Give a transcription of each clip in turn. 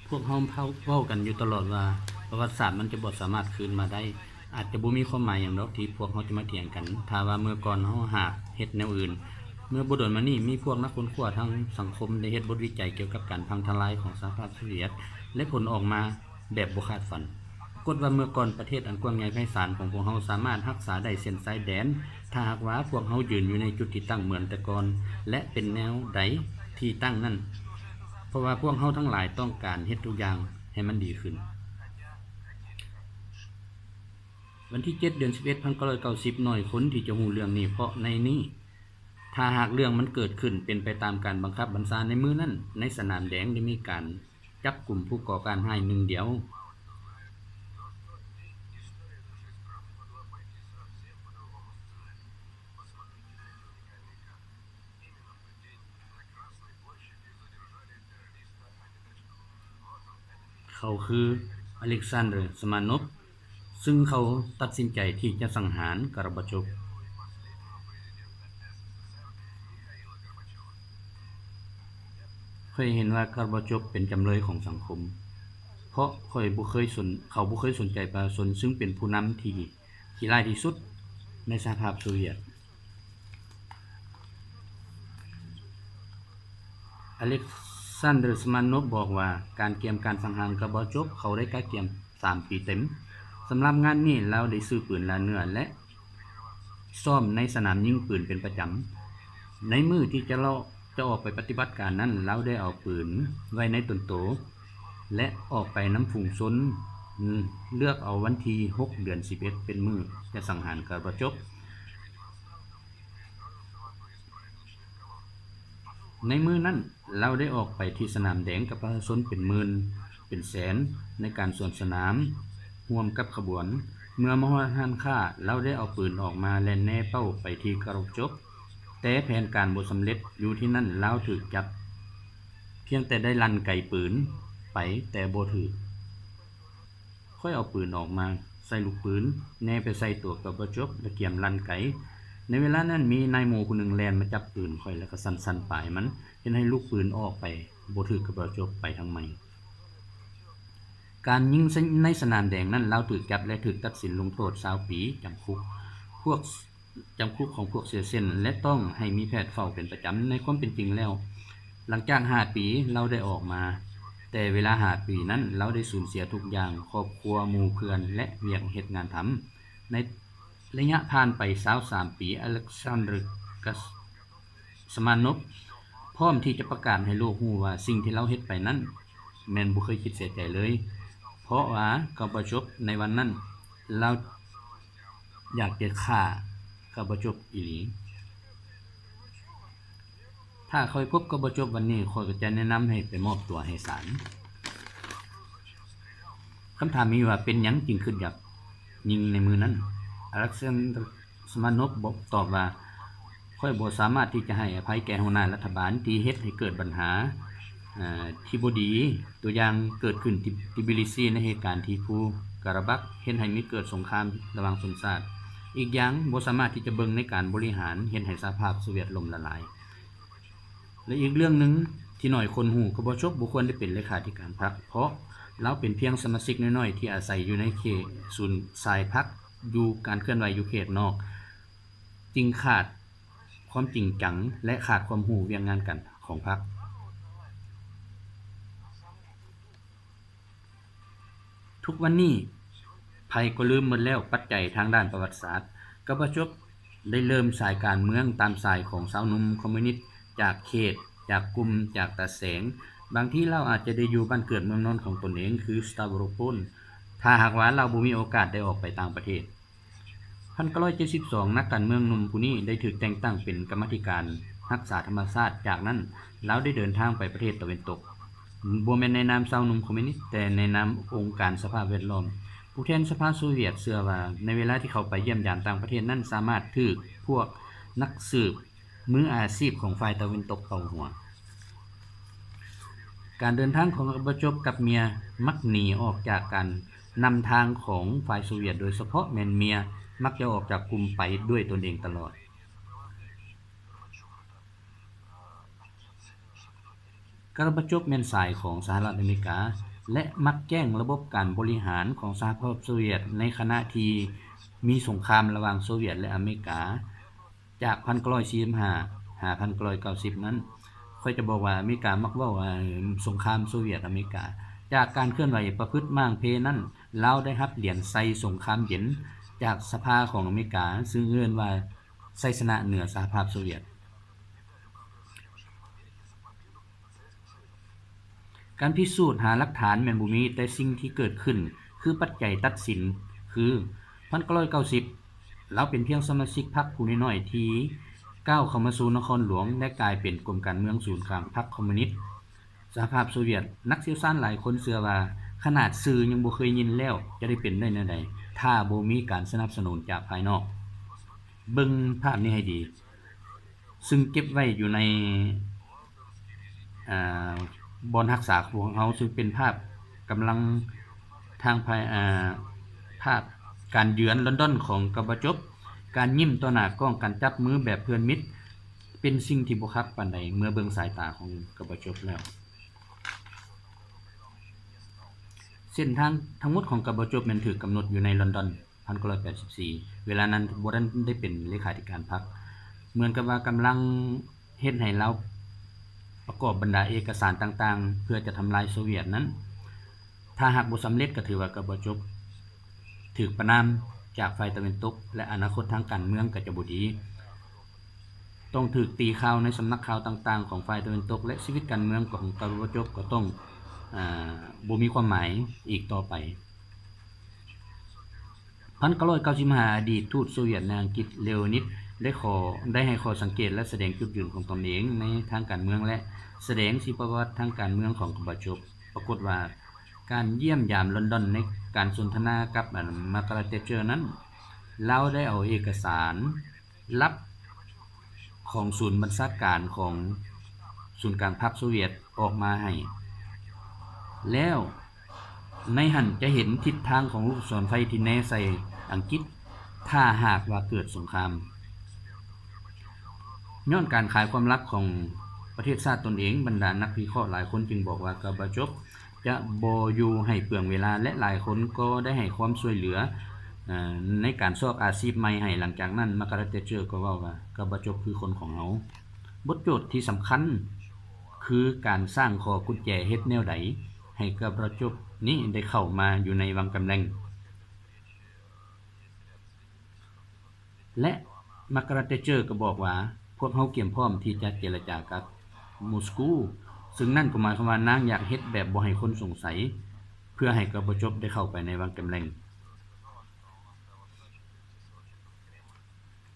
ພວກເຮົາເວົ້າກັນຢູ່ຕະຫຼອດວ່າ ປະຫວັດສາດມັນຈະບໍ່ສາມາດຄືນມາໄດ້. ອາດຈະບໍ່ມີຄວາມໝາຍຫຍັງດອກທີ່ພວກເຮົາຈະມາຖຽງກັນ ຖ້າວ່າເມື່ອກ່ອນເຮົາຫາກເຮັດແນວອື່ນ. ເມື່ອບໍ່ດົນມານີ້, ມີພວກນັກຄົ້ນຄວ້າທາງສັງຄົມໄດ້ເຮັດບົດວິໄຈກ່ຽວກັບການພັງທະລາຍຂອງສະຫະພາບໂຊວຽດ ແລະ ຜົນອອກມາແບບບໍ່ຄາດຝັນ. ປາກົດວ່າເມື່ອກ່ອນປະເທດອັນກວ້າງໃຫຍ່ໄພສານຂອງພວກເຮົາສາມາດຮັກສາໄດ້ເຊັ່ນຊາຍແດນ ຖ້າຫາກວ່າພວກເຮົາຢືນຢູ່ໃນຈຸດທີ່ຕັ້ງເໝືອນແຕ່ກ່ອນ ແລະ ເປັນແນວໃດທີ່ຕັ້ງນັ້ນ, ເພາະວ່າພວກເຮົາທັງຫຼາຍຕ້ອງການເຮັດທຸກຢ່າງໃຫ້ມັນດີຂຶ້ນ. ວັນທີເຈັດ ເດືອນສິບເອັດ ພັນເກົ້າຮ້ອຍເກົ້າສິບ ໜ້ອຍຄົນທີ່ຈະຮູ້ເລື່ອງນີ້ ເພາະໃນນີ້ ຖ້າຫາກເລື່ອງມັນເກີດຂຶ້ນເປັນໄປຕາມການບັງຄັບບັນຊາໃນມື້ນັ້ນ, ໃນສະໜາມແດງໄດ້ມີການຈັບກຸມຜູ້ກໍ່ການຮ້າຍໜຶ່ງດຽວ. ເຂົາຄື ອາເລັກຊານເດີ ສະມາໂນບ ຊຶ່ງເຂົາຕັດສິນໃຈທີ່ຈະສັງຫານ ກອລບາໂຈບ. ຂ້ອຍເຫັນວ່າ ກອລບາໂຈບເປັນຈຳເລີຍຂອງສັງຄົມ ເພາະຂ້ອຍບໍ່ເຄີຍສົນ, ເຂົາບໍ່ເຄີຍສົນໃຈປະຊາຊົນ ຊຶ່ງເປັນຜູ້ນຳທີ່ຂີ້ຮ້າຍທີ່ສຸດໃນສະຫະພາບໂຊວຽດ. ອາເລັກຊານເດີ ສະມາໂນບ ບອກວ່າ ການກຽມການສັງຫານ ກອລບາໂຈບ ເຂົາໄດ້ກະກຽມສາມປີເຕັມ. ສຳລັບງານນີ້ ລາວໄດ້ຊື້ປືນລ່າເນື້ອ ແລະ ຊ້ອມໃນສະໜາມຍິງປືນເປັນປະຈຳ. ໃນມື້ທີ່ຈະລອກ ຈະອອກໄປປະຕິບັດການນັ້ນ, ລາວໄດ້ເອົາປືນໄວ້ໃນຕົນໂຕ ແລະ ອອກໄປນຳຝູງຊົນ. ເລືອກເອົາວັນທີຫົກ ເດືອນສິບເອັດ ເປັນມື້ຈະສັງຫານ ກອລບາໂຈບ. ໃນມື້ນັ້ນ, ລາວໄດ້ອອກໄປທີ່ສະໜາມແດງກັບປະຊາຊົນເປັນໝື່ນເປັນແສນໃນການສວນສະໜາມຮ່ວມກັບຂະບວນ. ເມື່ອມາຮອດຮ້ານຄ້າ, ລາວໄດ້ເອົາປືນອອກມາ ແລະ ແນເປົ້າໄປທີ່ ກອລບາໂຈບ, ແຕ່ແຜນການບໍ່ສຳເລັດ. ຢູ່ທີ່ນັ້ນ, ລາວຖືກຈັບ ພຽງແຕ່ໄດ້ລັ່ນໄກປືນໄປ, ແຕ່ບໍ່ຖືກ. ຂ້ອຍເອົາປືນອອກມາໃສ່ລູກປືນ, ແນໄປໃສ່ຕົວ ກອລບາໂຈບ ແລະ ກຽມລັ່ນໄກ. ໃນເວລານັ້ນ, ມີນາຍໝູຜູ້ໜຶ່ງແລ່ນມາຈັບປືນຂ້ອຍ ແລະ ກະສັ່ນໆປາຍມັນ, ເຮັດໃຫ້ລູກປືນອອກໄປບໍ່ຖືກ ກອລບາໂຈບ ໄປທາງໃໝ່. ການຍິງໃນສະໜາມແດງນັ້ນ, ລາວຖືກຈັບ ແລະ ຖືກຕັດສິນລົງໂທດຊາວປີຈຳຄຸກ. ພວກ ຈຳຄຸກຂອງພວກເສຍເຊັ່ນ ແລະ ຕ້ອງໃຫ້ມີແພດເຝົ້າເປັນປະຈຳ. ໃນຄວາມເປັນຈິງແລ້ວ, ຫຼັງຈາກຫ້າປີ ລາວໄດ້ອອກມາ, ແຕ່ເວລາຫ້າປີນັ້ນ ລາວໄດ້ສູນເສຍທຸກຢ່າງ, ຄອບຄົວ, ໝູ່ເພື່ອນ ແລະ ວຽກເຮັດງານທຳ. ໃນໄລຍະຜ່ານໄປຊາວສາມປີ, ອາເລັກຊານເດີ ກາສະມາໂນບ ພ້ອມທີ່ຈະປະກາດໃຫ້ໂລກຮູ້ວ່າ ສິ່ງທີ່ລາວເຮັດໄປນັ້ນ ແມ່ນບໍ່ເຄີຍຄິດເສຍໃຈເລີຍ, ເພາະວ່າ ກອລບາໂຈບ ໃນວັນນັ້ນ ລາວ ຢາກຈະຂ້າ ກອລບາໂຈບ ອີ່ຫຼີ. ຖ້າຂ້ອຍພົບ ກອລບາໂຈບ ວັນນີ້, ຂ້ອຍກໍຈະແນະນຳໃຫ້ໄປມອບຕົວໃຫ້ສານ. ຄຳຖາມມີວ່າ ເປັນຫຍັງຈຶ່ງຄິດຢາກຍິງໃນມື້ນັ້ນ? ອາເລັກຊານເດີ ສະມາໂນບ ຕອບວ່າ, ຂ້ອຍບໍ່ສາມາດທີ່ຈະໃຫ້ອະໄພແກ່ຫົວໜ້າລັດຖະບານທີ່ເຮັດໃຫ້ເກີດບັນຫາ ເອີ ທີ່ບໍ່ດີ. ຕົວຢ່າງເກີດຂຶ້ນທີ່ ຕິບິລີຊີ ໃນເຫດການທີ່ພູກາຣາບັກ ເຮັດໃຫ້ມີເກີດສົງຄາມລະຫວ່າງຊົນຊາດ. ອີກຢ່າງ, ບໍ່ສາມາດທີ່ຈະເບິ່ງໃນການບໍລິຫານ ເຮັດໃຫ້ສະຫະພາບໂຊວຽດລົ້ມລະລາຍ. ແລະ ອີກເລື່ອງໜຶ່ງທີ່ໜ້ອຍຄົນຮູ້, ກອລບາໂຈບ ບໍ່ຄວນໄດ້ເປັນເລຂາທິການພັກ, ເພາະລາວເປັນພຽງສະມາຊິກນ້ອຍໆທີ່ອາໄສຢູ່ໃນເຂດສູນສາຍພັກ, ຢູ່ການເຄື່ອນໄຫວຢູ່ເຂດນອກ, ຈຶ່ງຂາດ ຄວາມຈິງຈັງ ແລະ ຂາດຄວາມຮູ້ວຽກງານການຂອງພັກ. ທຸກວັນນີ້, ໃຜກໍລືມໝົດແລ້ວປັດໄຈທາງດ້ານປະຫວັດສາດ. ກອລບາໂຈບ ໄດ້ເລີ່ມສາຍການເມືອງຕາມສາຍຂອງຊາວໜຸ່ມຄອມມູນິດ ຈາກເຂດ, ຈາກກຸ່ມ, ຈາກຕາແສງ. ບາງທີລາວອາດຈະໄດ້ຢູ່ບ້ານເກີດເມືອງນອນຂອງຕົນເອງ, ຄື ສະຕາໂວໂຣໂປນ, ຖ້າຫາກວ່າລາວບໍ່ມີໂອກາດໄດ້ອອກໄປຕ່າງປະເທດ. ພັນເກົ້າຮ້ອຍເຈັດສິບສອງ ນັກການເມືອງໜຸ່ມຜູ້ນີ້ໄດ້ຖືກແຕ່ງຕັ້ງເປັນກຳມາທິການຮັກສາທຳມະຊາດ. ຈາກນັ້ນ, ລາວໄດ້ເດີນທາງໄປປະເທດຕາເວັນຕົກ, ບໍ່ແມ່ນໃນນາມຊາວໜຸ່ມຄອມມູນິດ, ແຕ່ໃນນາມອົງການສະພາບແວດລ້ອມ. ຜູ້ແທນສະພາໂຊວຽດເຊື່ອວ່າ ໃນເວລາທີ່ເຂົາໄປຢ້ຽມຢາມຕ່າງປະເທດນັ້ນ, ສາມາດຖືກພວກນັກສືບ ມືອາຊີບຂອງຝ່າຍຕາເວັນຕົກເປົ່າຫົວ. ການເດີນທາງຂອງ ກອລບາໂຈບ ກັບເມຍມັກໜີອອກຈາກການນຳທາງຂອງຝ່າຍໂຊວຽດ, ໂດຍສະເພາະແມ່ນເມຍມັກຈະອອກຈາກກຸ່ມໄປດ້ວຍຕົນເອງຕະຫຼອດ. ກອລບາໂຈບ ແມ່ນສາຍຂອງສະຫະລັດອາເມລິກາ, ແລະ ມັກແຈ້ງລະບົບການບໍລິຫານຂອງສະຫະພາບໂຊວຽດໃນຂະນະທີ່ມີສົງຄາມລະຫວ່າງໂຊວຽດ ແລະ ອາເມລິກາ ຈາກພັນເກົ້າຮ້ອຍສີ່ສິບຫ້າ ຫາພັນເກົ້າຮ້ອຍເກົ້າສິບນັ້ນ. ຂ້ອຍຈະບອກວ່າອາເມລິກາມັກເວົ້າວ່າສົງຄາມໂຊວຽດອາເມລິກາ. ຈາກການເຄື່ອນໄຫວປະພຶດມ້າງເພນັ້ນ, ລາວໄດ້ຮັບຫຼຽນໄຊສົງຄາມເຢັນຈາກສະພາຂອງອາເມລິກາ, ຊຶ່ງເອີ້ນວ່າໄຊຊະນະເໜືອສະຫະພາບໂຊວຽດ. ການພິສູດຫາຫຼັກຖານແມ່ນບໍ່ມີ, ແຕ່ສິ່ງທີ່ເກີດຂຶ້ນຄືປັດໄຈຕັດສິນ ຄື ພັນເກົ້າຮ້ອຍເກົ້າສິບ ລາວເປັນພຽງສະມາຊິກພັກຜູ້ນ້ອຍໆທີ່ກ້າວເຂົ້າມາສູ່ນະຄອນຫຼວງ ແລະ ກາຍເປັນກົມການເມືອງສູນກາງພັກຄອມມູນິດສະຫະພາບໂຊວຽດ. ນັກຊ່ຽວຊານຫຼາຍຄົນເຊື່ອວ່າ ຂະໜາດຊື່ຍັງບໍ່ເຄີຍຍິນແລ້ວ ຈະໄດ້ເປັນໄດ້ແນວໃດ ຖ້າບໍ່ມີການສະໜັບສະໜູນຈາກພາຍນອກ. ເບິ່ງພາບນີ້ໃຫ້ດີ. ຊຶ່ງເກັບໄວ້ຢູ່ໃນ ອາ ບ່ອນຮັກສາຂອງເຮົາ, ຊຶ່ງເປັນພາບກຳລັງທາງພາຍ ອາ ພາບການເຢືອນລອນດອນຂອງກອບບາໂຈບ, ການຍິ້ມຕໍ່ໜ້າກ້ອງ, ການຈັບມືແບບເພື່ອນມິດ, ເປັນສິ່ງທີ່ບໍ່ຄັກປານໃດເມື່ອເບິ່ງສາຍຕາຂອງກອບບາໂຈບແລ້ວ. ເສັ້ນທາງທັງໝົດຂອງກອບບາໂຈບແມ່ນຖືກກຳນົດຢູ່ໃນລອນດອນ ພັນເກົ້າຮ້ອຍແປດສິບສີ່ ເວລານັ້ນບໍ່ທັນໄດ້ເປັນເລຂາທິການພັກ, ເໝືອນກັບວ່າກຳລັງເຮັດໃຫ້ລາວປະກອບບັນດາເອກະສານຕ່າງໆ ເພື່ອຈະທຳລາຍໂຊວຽດນັ້ນ. ຖ້າຫາກບໍ່ສຳເລັດ ກໍຖືວ່າກອບບາໂຈບຖືກປະນາມຈາກຝ່າຍຕາເວັນຕົກ ແລະ ອະນາຄົດທາງການເມືອງກໍຈະບໍ່ດີ. ຕ້ອງຖືກຕີຂ່າວໃນສຳນັກຂ່າວຕ່າງໆຂອງຝ່າຍຕາເວັນຕົກ ແລະ ຊີວິດການເມືອງຂອງກອບບາໂຈບກໍຕ້ອງ ອາ ບໍ່ມີຄວາມໝາຍອີກຕໍ່ໄປ. ພັນເກົ້າຮ້ອຍເກົ້າສິບຫ້າ ອະດີດທູດໂຊວຽດໃນອັງກິດ ເລໂອນິດ ໄດ້ຂໍ ໄດ້ໃຫ້ຂໍ້ສັງເກດ ແລະ ສະແດງຈຸດຢືນຂອງຕົນເອງໃນທາງການເມືອງ ແລະ ສະແດງຊີວະປະຫວັດທາງການເມືອງຂອງກອບບາໂຈບ. ປາກົດວ່າ ການຢ້ຽມຢາມລອນດອນໃນການສົນທະນາກັບ ອາ ມາກາເລັດ ແທດເຈີ ນັ້ນ, ລາວໄດ້ເອົາເອກະສານ ລັບຂອງສູນບັນຊາການຂອງສູນກາງພັກໂຊວຽດອອກມາໃຫ້ ແລ້ວໃນຫັ້ນຈະເຫັນທິດທາງຂອງລູກສອນໄຟທີ່ແນໃສ່ອັງກິດ ຖ້າຫາກວ່າເກີດສົງຄາມ. ຍ້ອນການຂາຍຄວາມລັບຂອງປະເທດຊາດຕົນເອງ, ບັນດານັກວິເຄາະຫຼາຍຄົນຈຶ່ງບອກວ່າ ກອບບາໂຈບ ຈະບໍ່ຢູ່ໃຫ້ເປືອງເວລາ ແລະ ຫຼາຍຄົນກໍໄດ້ໃຫ້ຄວາມຊ່ວຍເຫຼືອ ເອີ ໃນການຊອກອາຊີບໃໝ່ໃຫ້. ຫຼັງຈາກນັ້ນ ມາກາເລັດ ແທດເຈີ ກໍເວົ້າວ່າ ກອບບາໂຈບຄືຄົນຂອງເຮົາ. ບົດໂຈດທີ່ສຳຄັນຄືການສ້າງຂໍ້ກຸນແຈເຮັດແນວໃດໃຫ້ກອບບາໂຈບນີ້ໄດ້ເຂົ້າມາຢູ່ໃນວັງກຳແລງ. ແລະ ມາກາເລັດ ແທດເຈີ ກໍບອກວ່າ ພວກເຮົາກຽມພ້ອມທີ່ຈະເຈລະຈາກັບມົສກູ, ຊຶ່ງນັ້ນກໍໝາຍຄວາມວ່ານາງຢາກເຮັດແບບບໍ່ໃຫ້ຄົນສົງໄສ ເພື່ອໃຫ້ກອບບາໂຈບໄດ້ເຂົ້າໄປໃນວັງກຳແລງ.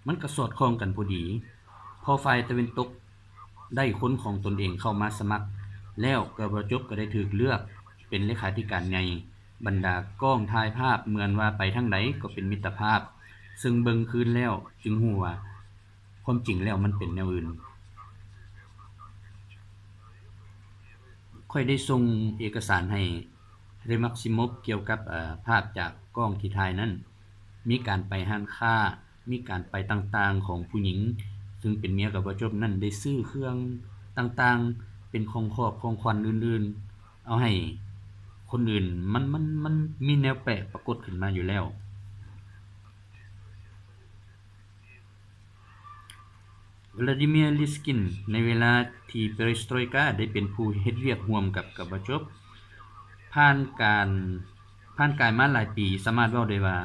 ມັນກໍສອດຄ່ອງກັນພໍດີ, ພໍຝ່າຍຕາເວັນຕົກ ໄດ້ຄົນຂອງຕົນເອງເຂົ້າມາສະໝັກແລ້ວ, ກອບບາໂຈບກໍໄດ້ຖືກເລືອກເປັນເລຂາທິການໃຫຍ່. ບັນດາກ້ອງຖ່າຍພາບເໝືອນວ່າໄປທາງໃດກໍເປັນມິດຕະພາບ, ຊຶ່ງເບິ່ງຄືນແລ້ວຈຶ່ງຮູ້ວ່າຄວາມຈິງແລ້ວມັນເປັນແນວອື່ນ. ຂ້ອຍໄດ້ສົ່ງເອກະສານໃຫ້ເຣມັກຊິໂມບກ່ຽວກັບ ເອີ ພາບຈາກກ້ອງທີ່ຖ່າຍນັ້ນ. ມີການໄປຮ້ານຄ້າ, ມີການໄປຕ່າງໆຂອງຜູ້ຍິງ ຊຶ່ງເປັນເມຍກອບບາໂຈບນັ້ນ ໄດ້ຊື້ເຄື່ອງຕ່າງໆ ເປັນຂອງຂອບຂອງຂວັນອື່ນໆ ເອົາໃຫ້ຄົນອື່ນ. ມັນ ມັນ ມັນມີແນວແປກປາກົດຂຶ້ນມາຢູ່ແລ້ວ. ວລາດີເມຍ ລິສກິນ ໃນເວລາທີ່ເປເຣສໂຕຣຍກາ ໄດ້ເປັນຜູ້ເຮັດວຽກຮ່ວມກັບກອບບາໂຈບ ຜ່ານການ ຜ່ານກາຍມາຫຼາຍປີ, ສາມາດເວົ້າໄດ້ວ່າ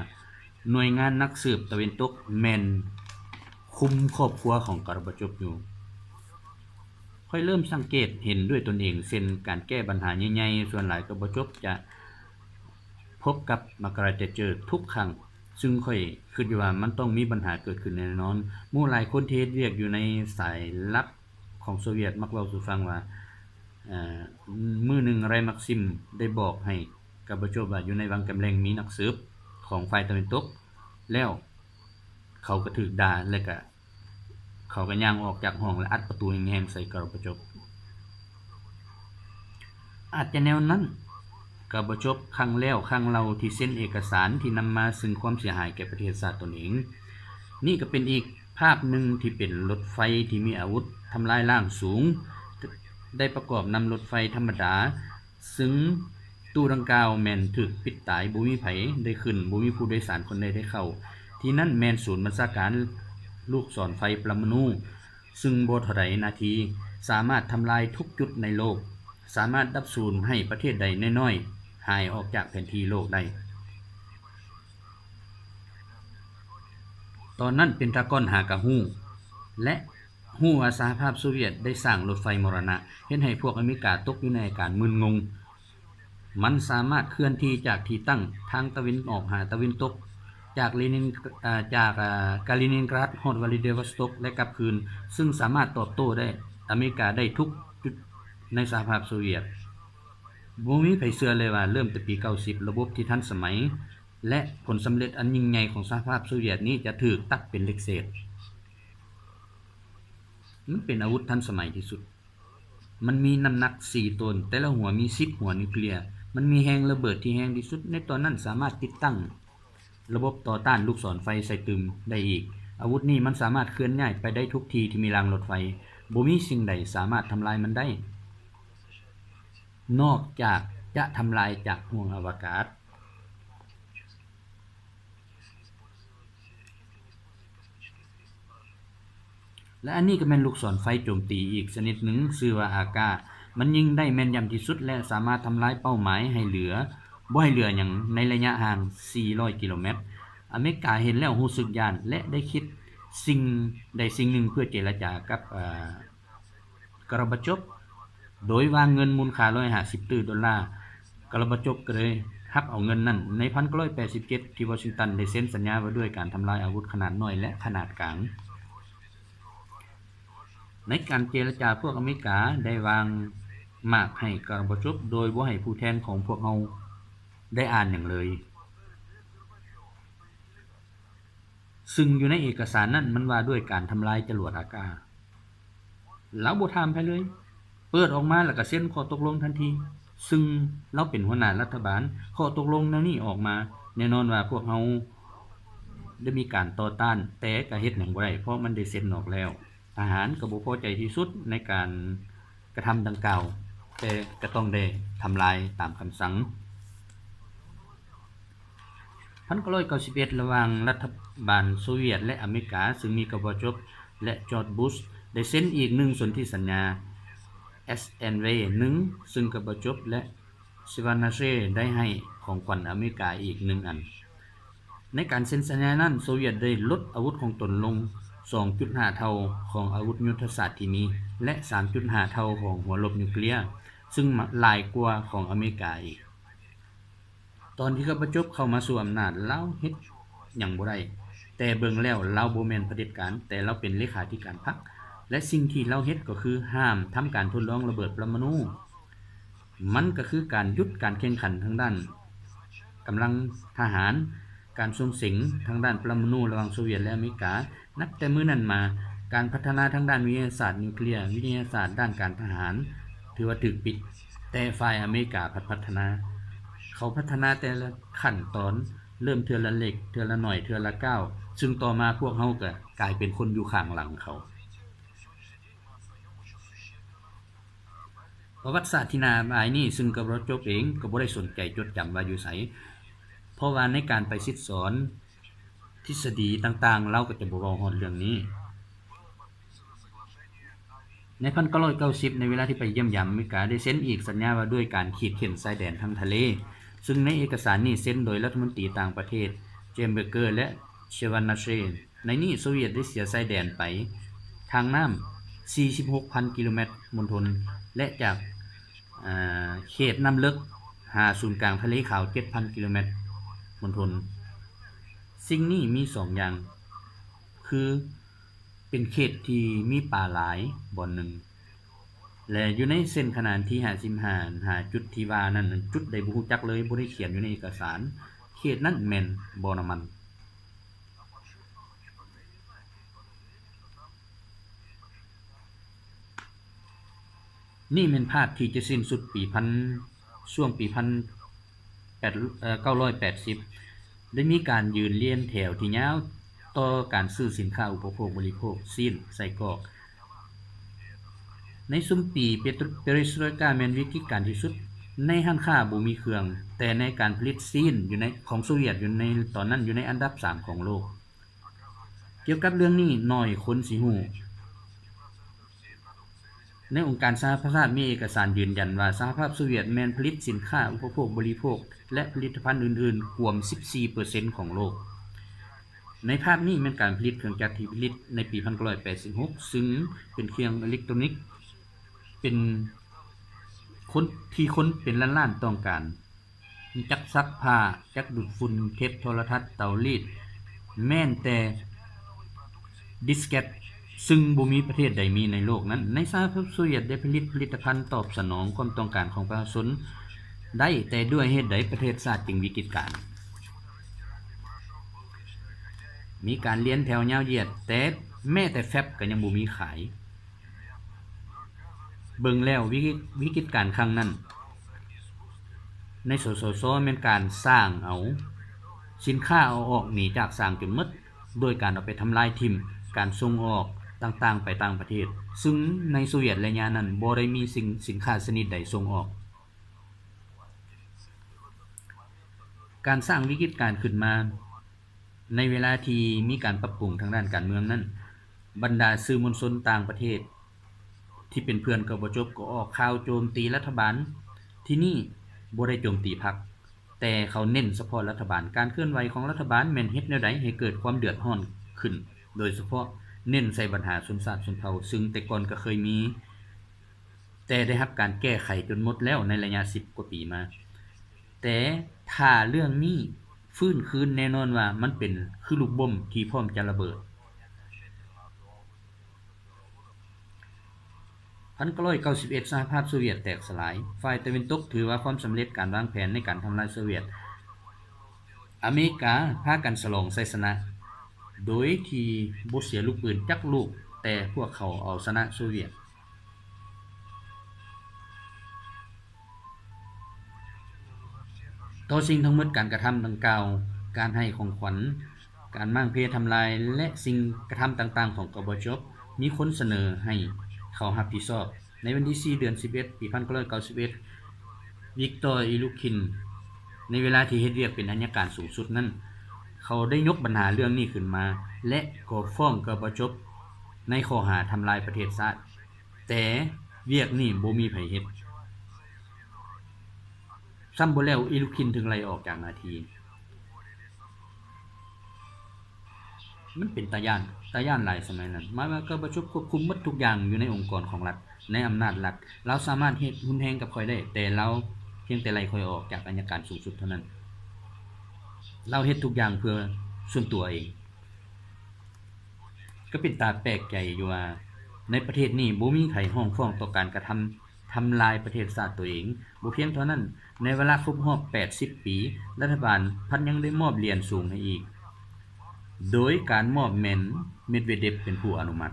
ໜ່ວຍງານນັກສືບຕາເວັນຕົກແມ່ນຄຸມຄອບຄົວຂອງກອບບາໂຈບຢູ່. ຂ້ອຍເລີ່ມສັງເກດເຫັນດ້ວຍຕົນເອງ, ເຊັ່ນ ການແກ້ບັນຫາໃຫຍ່ໆ, ສ່ວນຫຼາຍກອບບາໂຈບຈະພົບກັບມາກາເລັດ ແທດເຈີ ທຸກຄັ້ງ, ຊຶ່ງຂ້ອຍຄິດຢູ່ວ່າມັນຕ້ອງມີບັນຫາເກີດຂຶ້ນແນ່ນອນ. ໝູ່ຫຼາຍຄົນທີ່ເຮັດວຽກຢູ່ໃນສາຍລັບຂອງໂຊວຽດມັກເວົ້າສູ່ຟັງວ່າ ເອີ ມື້ໜຶ່ງ ເຣມັກຊິມ ໄດ້ບອກໃຫ້ກອບບາໂຈບວ່າ ຢູ່ໃນວັງກຳແລງມີນັກສືບຂອງຝ່າຍຕາເວັນຕົກ, ແລ້ວເຂົາກໍຖືກດ່າ ແລະ ກະ ເຂົາກໍຍ່າງອອກຈາກຫ້ອງ ແລະ ອັດປະຕູແຮງໆໃສ່ກອບບາໂຈບ. ອາດຈະແນວນັ້ນ, ກອບບາໂຈບຄັ້ງແລ້ວຄັ້ງເລົ່າທີ່ເຊັນເອກະສານທີ່ນຳມາຊຶ່ງຄວາມເສຍຫາຍແກ່ປະເທດຊາດຕົນເອງ. ນີ້ກໍເປັນອີກພາບໜຶ່ງທີ່ເປັນລົດໄຟທີ່ມີອາວຸດທຳລາຍລ້າງສູງ, ໄດ້ປະກອບນຳລົດໄຟທຳມະດາ, ຊຶ່ງ ຕູ້ດັ່ງກ່າວແມ່ນຖືກປິດຕາຍ, ບໍ່ມີໃຜໄດ້ຂຶ້ນ, ບໍ່ມີຜູ້ໂດຍສານຄົນໃດໄດ້ເຂົ້າ. ທີ່ນັ້ນແມ່ນສູນບັນຊາການລູກສອນໄຟປະມະນູ, ຊຶ່ງບໍ່ເທົ່າໃດນາທີ ສາມາດທຳລາຍທຸກຈຸດໃນໂລກ, ສາມາດດັບສູນໃຫ້ປະເທດໃດນ້ອຍໆຫາຍອອກຈາກແຜນທີ່ໂລກໄດ້. ຕອນນັ້ນເປັນຕາກອນຫາກະຮູ້ ແລະ ຮູ້ວ່າສະຫະພາບໂຊວຽດໄດ້ສ້າງລົດໄຟມໍລະນະ, ເຮັດໃຫ້ພວກອາເມລິກາຕົກຢູ່ໃນອາການມຶນງົງ. ມັນສາມາດເຄື່ອນທີ່ຈາກທີ່ຕັ້ງທາງຕາເວັນອອກຫາຕາເວັນຕົກ, ຈາກເລນິນ ເອີ ຈາກ ເອີ ກາລີນິນກຣາດຮອດວລາດິວອສະຕັອກ ແລະ ກັບຄືນ, ຊຶ່ງສາມາດຕອບໂຕ້ໄດ້ ອາເມລິກາໄດ້ທຸກຈຸດໃນສະຫະພາບໂຊວຽດ. ບໍ່ມີໃຜເຊື່ອເລີຍວ່າເລີ່ມແຕ່ປີເກົ້າສິບ ລະບົບທີ່ທັນສະໄໝ ແລະ ຜົນສຳເລັດອັນຍິ່ງໃຫຍ່ຂອງສະຫະພາບໂຊວຽດນີ້ຈະຖືກຕັດເປັນເລັກເສດ. ມັນເປັນອາວຸດທັນສະໄໝທີ່ສຸດ. ມັນມີນ້ຳໜັກສີ່ໂຕນ, ແຕ່ລະຫົວມີສິບຫົວນິວເຄລຍ, ມັນມີແຮງລະເບີດທີ່ແຮງທີ່ສຸດໃນຕອນນັ້ນ, ສາມາດຕິດຕັ້ງລະບົບຕໍ່ຕ້ານລູກສອນໄຟໃສ່ຕື່ມໄດ້ອີກ. ອາວຸດນີ້ມັນສາມາດເຄື່ອນຍ້າຍໄປໄດ້ທຸກທີ່ທີ່ມີລາງລົດໄຟ, ບໍ່ມີສິ່ງໃດສາມາດທຳລາຍມັນໄດ້ ນອກຈາກຈະທຳລາຍຈາກຫ້ວງອະວະກາດ. ແລະ ອັນນີ້ກໍແມ່ນລູກສອນໄຟໂຈມຕີອີກຊະນິດໜຶ່ງ, ຊື່ວ່າອາກາ. ມັນຍິງໄດ້ແມ່ນຢຳທີ່ສຸດ ແລະ ສາມາດທຳລາຍເປົ້າໝາຍໃຫ້ເຫຼືອ, ບໍ່ໃຫ້ເຫຼືອຫຍັງໃນໄລຍະຫ່າງສີ່ຮ້ອຍກິໂລແມັດ. ອາເມລິກາເຫັນແລ້ວຮູ້ສຶກຢ້ານ ແລະ ໄດ້ຄິດສິ່ງໃດສິ່ງໜຶ່ງເພື່ອເຈລະຈາກັບ ເອີ ກອລະບາຈອບ ໂດຍວາງເງິນມູນຄ່າຮ້ອຍຫ້າສິບຕື້ໂດລາ. ກອລະບາຈອບກໍເລີຍຮັບເອົາເງິນນັ້ນ. ໃນພັນເກົ້າຮ້ອຍແປດສິບເຈັດ ທີ່ວໍຊິງຕັນໄດ້ເຊັນສັນຍາວ່າດ້ວຍການທຳລາຍອາວຸດຂະໜາດນ້ອຍ ແລະ ຂະໜາດກາງ. ໃນການເຈລະຈາ, ພວກອາເມລິກາໄດ້ວາງໝາກໃຫ້ກອລະບາຈອບ ໂດຍບໍ່ໃຫ້ຜູ້ແທນຂອງພວກເຮົາໄດ້ອ່ານຫຍັງເລີຍ. ຊຶ່ງຢູ່ໃນເອກະສານນັ້ນມັນວ່າດ້ວຍການທຳລາຍຈະຫຼວດອາກາ. ລາວບໍ່ຖາມໃຜເລີຍ, ເປີດອອກມາແລ້ວກໍເຊັນຂໍ້ຕົກລົງທັນທີ. ຊຶ່ງລາວເປັນຫົວໜ້າລັດຖະບານ, ຂໍ້ຕົກລົງແນວນີ້ອອກມາ, ແນ່ນອນວ່າພວກເຮົາໄດ້ມີການຕໍ່ຕ້ານ, ແຕ່ກໍເຮັດຫຍັງບໍ່ໄດ້, ເພາະມັນໄດ້ເຊັນອອກແລ້ວ. ທະຫານກໍບໍ່ພໍໃຈທີ່ສຸດໃນການກະທຳດັ່ງກ່າວ, ແຕ່ກໍຕ້ອງໄດ້ທຳລາຍຕາມຄຳສັ່ງ. ພັນເກົ້າຮ້ອຍເກົ້າສິບເອັດ ລະຫວ່າງລັດຖະບານໂຊວຽດ ແລະ ອາເມລິກາ, ຊຶ່ງມີກອລະບາຈອບ ແລະ ຈອດ ບຸຊ ໄດ້ເຊັນອີກໜຶ່ງສົນທິສັນຍາ ເອັສເອັນເວ ໜຶ່ງ, ຊຶ່ງກອລະບາຈອບ ແລະ ຊີວານາເຊ ໄດ້ໃຫ້ຂອງຂວັນອາເມລິກາອີກໜຶ່ງອັນ. ໃນການເຊັນສັນຍານັ້ນ, ໂຊວຽດໄດ້ລົດອາວຸດຂອງຕົນລົງສອງຈຸດຫ້າເທົ່າຂອງອາວຸດຍຸດທະສາດທີ່ມີ ແລະ ສາມຈຸດຫ້າເທົ່າຂອງຫົວລົບນິວເຄລຍ, ຊຶ່ງຫຼາຍກວ່າຂອງອາເມລິກາອີກ. ຕອນທີ່ກອລະບາຈອບເຂົ້າມາສູ່ອຳນາດ, ລາວເຮັດຫຍັງບໍ່ໄດ້, ແຕ່ເບິ່ງແລ້ວລາວບໍ່ແມ່ນຜະເດັດການ, ແຕ່ລາວເປັນເລຂາທິການພັກ ແລະ ສິ່ງທີ່ລາວເຮັດກໍຄືຫ້າມທຳການທົດລອງລະເບີດປະມະນູ. ມັນກໍຄືການຢຸດການແຂ່ງຂັນທາງດ້ານກຳລັງທະຫານ, ການສົ່ງເສັງທາງດ້ານປະມະນູລະຫວ່າງໂຊວຽດ ແລະ ອາເມລິກາ. ນັບແຕ່ມື້ນັ້ນມາ, ການພັດທະນາທາງດ້ານວິທະຍາສາດນິວເຄລຍ, ວິທະຍາສາດດ້ານການທະຫານ ຖືວ່າຖືກປິດ, ແຕ່ຝ່າຍອາເມລິກາພັດພັດທະນາ. ເຂົາພັດທະນາແຕ່ລະຂັ້ນຕອນ, ເລີ່ມເທື່ອລະເລັກ, ເທື່ອລະໜ້ອຍ, ເທື່ອລະກ້າວ, ຊຶ່ງຕໍ່ມາພວກເຮົາກໍກາຍເປັນຄົນຢູ່ຂ້າງຫຼັງເຂົາ. ປະຫວັດສາດທີ່ໜ້າອັບອາຍນີ້, ຊຶ່ງກອລະບາຈອບເອງກໍບໍ່ໄດ້ສົນໃຈຈົດຈຳວ່າຢູ່ໃສ, ເພາະວ່າໃນການໄປສິດສອນທິດສະດີຕ່າງໆ, ລາວກໍຈະບໍ່ເວົ້າຮອດເລື່ອງນີ້. ໃນພັນເກົ້າຮ້ອຍເກົ້າສິບ ໃນເວລາທີ່ໄປຢ້ຽມຢາມອາເມລິກາ, ໄດ້ເຊັນອີກສັນຍາວ່າດ້ວຍການຂີດເສັ້ນຊາຍແດນທາງທະເລ, ຊຶ່ງໃນເອກະສານນີ້ເຊັນໂດຍລັດຖະມົນຕີຕ່າງປະເທດ ເຈມເບີເກີ ແລະ ເຊວານາເຊ. ໃນນີ້ໂຊວຽດໄດ້ເສຍຊາຍແດນໄປທາງນ້ຳສີ່ສິບຫົກພັນກິໂລແມັດມົນທົນ ແລະ ຈາກ ເຂດນ້ຳເລິກຫາສູນກາງທະເລຂາວເຈັດພັນກິໂລແມັດມົນທົນ. ສິ່ງນີ້ມີສອງຢ່າງ ຄືເປັນເຂດທີ່ມີປາຫຼາຍບ່ອນໜຶ່ງ ແລະ ຢູ່ໃນເສັ້ນຂະໜານທີຫ້າສິບຫ້າ ຫາຈຸດທີ່ວ່ານັ້ນ ຈຸດໃດບໍ່ຮູ້ຈັກເລີຍ, ບໍ່ໄດ້ຂຽນຢູ່ໃນເອກະສານ. ເຂດນັ້ນແມ່ນບໍ່ນ້ຳມັນ. ນີ້ແມ່ນພາບທີ່ຈະສິ້ນສຸດປີພັນ ຊ່ວງປີພັນແປດ ເອີ ເກົ້າຮ້ອຍແປດສິບ ໄດ້ມີການຢືນລຽນແຖວທີ່ຍາວຕໍ່ການຊື້ສິນຄ້າອຸປະໂພກບໍລິໂພກ, ຊີ້ນ, ໄສ້ກອກ. ໃນຊຸມປີເປ ເປເຣສໂຕຣຍກາ ແມ່ນວິກິດການທີ່ສຸດ. ໃນຮ້ານຄ້າບໍ່ມີເຄື່ອງ, ແຕ່ໃນການຜະລິດຊີ້ນຢູ່ໃນ ຂອງໂຊວຽດຢູ່ໃນຕອນນັ້ນຢູ່ໃນອັນດັບສາມຂອງໂລກ. ກ່ຽວກັບເລື່ອງນີ້ໜ້ອຍຄົນຊິຮູ້. ໃນອົງການສະຫະປະຊາຊາດມີເອກະສານຢືນຢັນວ່າ ສະຫະພາບໂຊວຽດແມ່ນຜະລິດສິນຄ້າອຸປະໂພກບໍລິໂພກ ແລະ ຜະລິດຕະພັນອື່ນໆກວມສິບສີ່ເປີເຊັນຂອງໂລກ. ໃນພາບນີ້ແມ່ນການຜະລິດເຄື່ອງຈັກທີ່ຜະລິດໃນປີພັນເກົ້າຮ້ອຍແປດສິບຫົກ ຊຶ່ງເປັນເຄື່ອງເອເລັກໂຕຣນິກ ເປັນຄົນ ທີ່ຄົນເປັນລ້ານໆຕ້ອງການ. ຈັກຊັກຜ້າ, ຈັກດູດຝຸ່ນ, ເທັບໂທລະທັດ, ເຕົາລີດ, ແມ່ນແຕ່ດິສແກັດ, ຊຶ່ງບໍ່ມີປະເທດໃດມີໃນໂລກນັ້ນ. ໃນສະຫະພາບໂຊວຽດໄດ້ຜະລິດຜະລິດຕະພັນຕອບສະໜອງຄວາມຕ້ອງການຂອງປະຊາຊົນໄດ້, ແຕ່ດ້ວຍເຫດໃດປະເທດຊາດຈຶ່ງວິກິດການ? ມີການລຽນແຖວຍາວຢຽດ, ແຕ່ແມ້ແຕ່ແຟັບກໍຍັງບໍ່ມີຂາຍ. ເບິ່ງແລ້ວວິກິດ ວິກິດການຄັ້ງນັ້ນໃນ ສສຊ ແມ່ນການສ້າງເອົາສິນຄ້າເອົາອອກໜີຈາກສາງຈົນໝົດ ໂດຍການເອົາໄປທຳລາຍຖິ້ມ, ການສົ່ງອອກຕ່າງໆໄປຕ່າງປະເທດ, ຊຶ່ງໃນໂຊວຽດໄລຍະນັ້ນບໍ່ໄດ້ມີສິ່ງ ສິນຄ້າຊະນິດໃດສົ່ງອອກ. ການສ້າງວິກິດການຂຶ້ນມາ ໃນເວລາທີ່ມີການປັບປຸງທາງດ້ານການເມືອງນັ້ນ, ບັນດາສື່ມວນຊົນຕ່າງປະເທດທີ່ເປັນເພື່ອນກບຈ ກໍອອກຂ່າວໂຈມຕີລັດຖະບານ. ທີ່ນີ້ບໍ່ໄດ້ໂຈມຕີພັກ, ແຕ່ເຂົາເນັ້ນສະເພາະລັດຖະບານ. ການເຄື່ອນໄຫວຂອງລັດຖະບານແມ່ນເຮັດແນວໃດໃຫ້ເກີດຄວາມເດືອດຮ້ອນຂຶ້ນ, ໂດຍສະເພາະເນັ້ນໃສ່ບັນຫາຊົນຊາດຊົນເຜົ່າ, ຊຶ່ງແຕ່ກ່ອນກໍເຄີຍມີ ແຕ່ໄດ້ຮັບການແກ້ໄຂຈົນໝົດແລ້ວໃນໄລຍະສິບກວ່າປີມາ. ແຕ່ຖ້າເລື່ອງນີ້ຟື້ນຄືນ, ແນ່ນອນວ່າມັນເປັນຄືລູກບົ້ມທີ່ພ້ອມຈະລະເບີດ. ພັນເກົ້າຮ້ອຍເກົ້າສິບເອັດ ສະຫະພາບໂຊວຽດແຕກສະຫຼາຍ. ຝ່າຍຕາເວັນຕົກຖືວ່າຄວາມສຳເລັດການວາງແຜນໃນການທຳລາຍໂຊວຽດ. ອາເມລິກາພາກັນສະຫຼອງໄຊຊະນະ ໂດຍທີ່ບໍ່ເສຍລູກປືນຈັກລູກ, ແຕ່ພວກເຂົາເອົາຊະນະໂຊວຽດ. ຕໍ່ສິ່ງທັງໝົດ, ການກະທຳດັ່ງກ່າວ, ການໃຫ້ຂອງຂວັນ, ການມ້າງເພທຳລາຍ ແລະ ສິ່ງກະທຳຕ່າງໆຂອງກບຈ ມີຄົນສະເໜີໃຫ້ເຂົາຮັບຜິດຊອບ. ໃນວັນທີສີ່ ເດືອນສິບເອັດ ປີພັນເກົ້າຮ້ອຍເກົ້າສິບເອັດ ວິກເຕີ ອີລູຄິນ ໃນເວລາທີ່ເຮັດວຽກເປັນໄອຍະການສູງສຸດນັ້ນ, ເຂົາໄດ້ຍົກບັນຫາເລື່ອງນີ້ຂຶ້ນມາ ແລະ ກໍຟ້ອງກບຈ ໃນຂໍ້ຫາທຳລາຍປະເທດຊາດ. ແຕ່ວຽກນີ້ບໍ່ມີໃຜເຮັດ. ຊ້ຳບໍ່ແລ້ວ ອີລູຄິນຖືກໄລ່ອອກຈາກໜ້າທີ່. ມັນເປັນຕາຢ້ານ, ຕາຢ້ານຫຼາຍສະໄໝນັ້ນ. ໝາຍວ່າກະປະຈຸກຄວບຄຸມໝົດທຸກຢ່າງຢູ່ໃນອົງກອນຂອງລັດ, ໃນອຳນາດລັດ. ລາວສາມາດເຮັດຮຸນແຮງກັບຂ້ອຍໄດ້, ແຕ່ລາວພຽງແຕ່ໄລ່ຂ້ອຍອອກຈາກໄອຍະການສູງສຸດເທົ່ານັ້ນ. ລາວເຮັດທຸກຢ່າງເພື່ອສ່ວນຕົວເອງ. ກໍເປັນຕາແປກໃຈຢູ່ວ່າ ໃນປະເທດນີ້ບໍ່ມີໃຜຮ້ອງຟ້ອງຕໍ່ການກະທຳ ທຳລາຍປະເທດຊາດຕົວເອງ. ບໍ່ພຽງເທົ່ານັ້ນ, ໃນເວລາຄົບຮອບແປດສິບປີ, ລັດຖະບານພັດຍັງໄດ້ມອບຫຼຽນສູງໃຫ້ອີກ, ໂດຍການມອບແມ່ນເມັດເວເດັບເປັນຜູ້ອະນຸມັດ.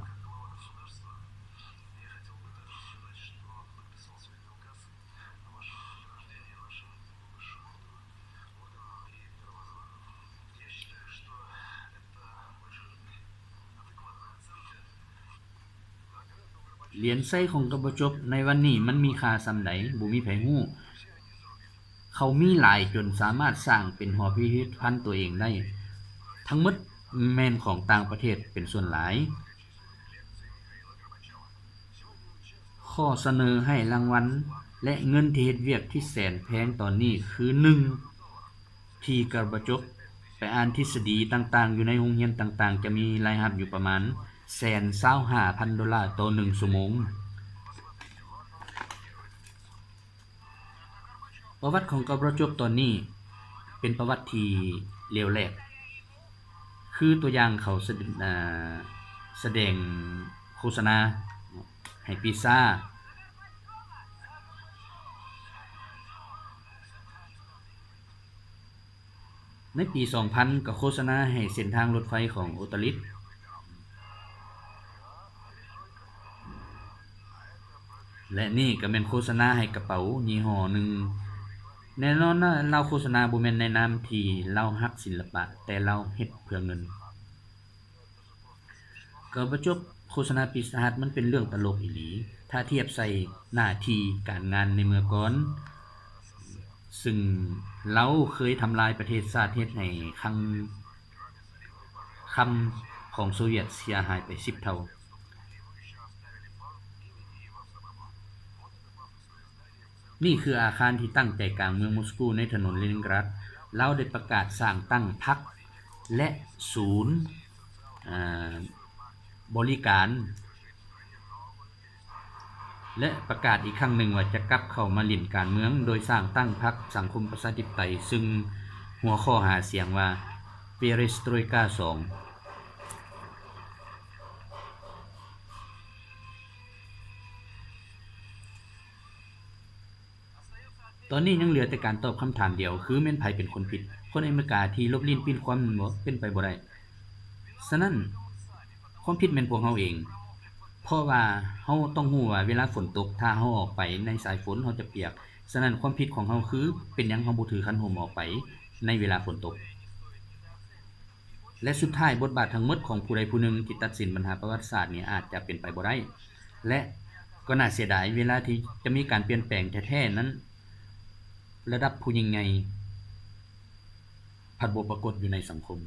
ຫຼຽນໄຊຂອງກະປະຈົກໃນວັນນີ້ມັນມີຄ່າສ່ຳໃດ? ບໍ່ມີໃຜຮູ້. ເຂົາມີຫຼາຍຈົນສາມາດສ້າງເປັນຫໍພິພິທະພັນຕົວເອງໄດ້. ທັງໝົດແມ່ນຂອງຕ່າງປະເທດເປັນສ່ວນຫຼາຍ. ຂໍ້ສະເໜີໃຫ້ລາງວັນ ແລະ ເງິນທີ່ເຮັດວຽກທີ່ແສນແພງຕອນນີ້ຄື ໜຶ່ງ ທີ່ກະບະຈົກໄປອ່ານທິດສະດີຕ່າງໆຢູ່ໃນໂຮງຮຽນຕ່າງໆ ຈະມີລາຍຮັບຢູ່ປະມານແສນຊາວຫ້າພັນໂດລາຕໍ່ໜຶ່ງຊົ່ວໂມງ. ປະຫວັດຂອງກະບະຈົກຕອນນີ້ເປັນປະຫວັດທີ່ເຫຼວແຫຼກ. ຄືຕົວຢ່າງເຂົາສະ ເອີ ສະແດງໂຄສະນາໃຫ້ພິຊາ. ໃນປີສອງພັນ ກໍໂຄສະນາໃຫ້ເສັ້ນທາງລົດໄຟຂອງໂອຕາລິດ. ແລະ ນີ້ກໍແມ່ນໂຄສະນາໃຫ້ກະເປົາຍີ່ຫໍ້ໜຶ່ງ. ແນ່ນອນວ່າລາວໂຄສະນາບໍ່ແມ່ນໃນນາມທີ່ລາວຮັກສິລະປະ, ແຕ່ລາວເຮັດເພື່ອເງິນ. ກະບະຈົກໂຄສະນາປິດສະຫັດ ມັນເປັນເລື່ອງຕະຫຼົກອີ່ຫຼີ ຖ້າທຽບໃສ່ໜ້າທີ່ການງານໃນເມື່ອກ່ອນ. ຊຶ່ງລາວເຄີຍທຳລາຍປະເທດຊາດ ເຮັດໃຫ້ຄັງຄຳຂອງໂຊວຽດເສຍຫາຍໄປສິບເທົ່າ. ນີ້ຄືອາຄານທີ່ຕັ້ງໃຈກາງເມືອງມົສກູ ໃນຖະໜົນເລນິນກຣາດ. ລາວໄດ້ປະກາດສ້າງຕັ້ງພັກ ແລະ ສູນ ອາ ບໍລິການ ແລະ ປະກາດອີກຄັ້ງໜຶ່ງວ່າຈະກັບເຂົ້າມາຫຼິ້ນການເມືອງ ໂດຍສ້າງຕັ້ງພັກສັງຄົມປະຊາທິປະໄຕ ຊຶ່ງຫົວຂໍ້ຫາສຽງວ່າ ເປເຣສໂຕຣຍກາສອງ. ຕອນນີ້ຍັງເຫຼືອແຕ່ການຕອບຄຳຖາມດຽວ ຄືແມ່ນໃຜເປັນຄົນຜິດ? ຄົນອາເມລິກາທີ່ຫຼົບລີ້ນປີ້ນຄວ້ຳແມ່ນບໍ່? ເປັນໄປບໍ່ໄດ້. ສະນັ້ນ ຄວາມຜິດແມ່ນພວກເຮົາເອງ ເພາະວ່າເຮົາຕ້ອງຮູ້ວ່າເວລາຝົນຕົກ ຖ້າເຮົາອອກໄປໃນສາຍຝົນ ເຮົາຈະປຽກ. ສະນັ້ນ ຄວາມຜິດຂອງເຮົາຄື ເປັນຫຍັງເຮົາບໍ່ຖືຄັນຮົ່ມອອກໄປໃນເວລາຝົນຕົກ? ແລະ ສຸດທ້າຍ ບົດບາດທັງໝົດຂອງຜູ້ໃດຜູ້ໜຶ່ງທີ່ຕັດສິນບັນຫາປະຫວັດສາດນີ້ອາດຈະເປັນໄປບໍ່ໄດ້ ແລະ ກໍໜ້າເສຍດາຍ ເວລາທີ່ຈະມີການປ່ຽນແປງແທ້ໆນັ້ນ ລະດັບຜູ້ຍິ່ງໃຫຍ່ພັດບໍ່ປາກົດຢູ່ໃນສັງຄົມ.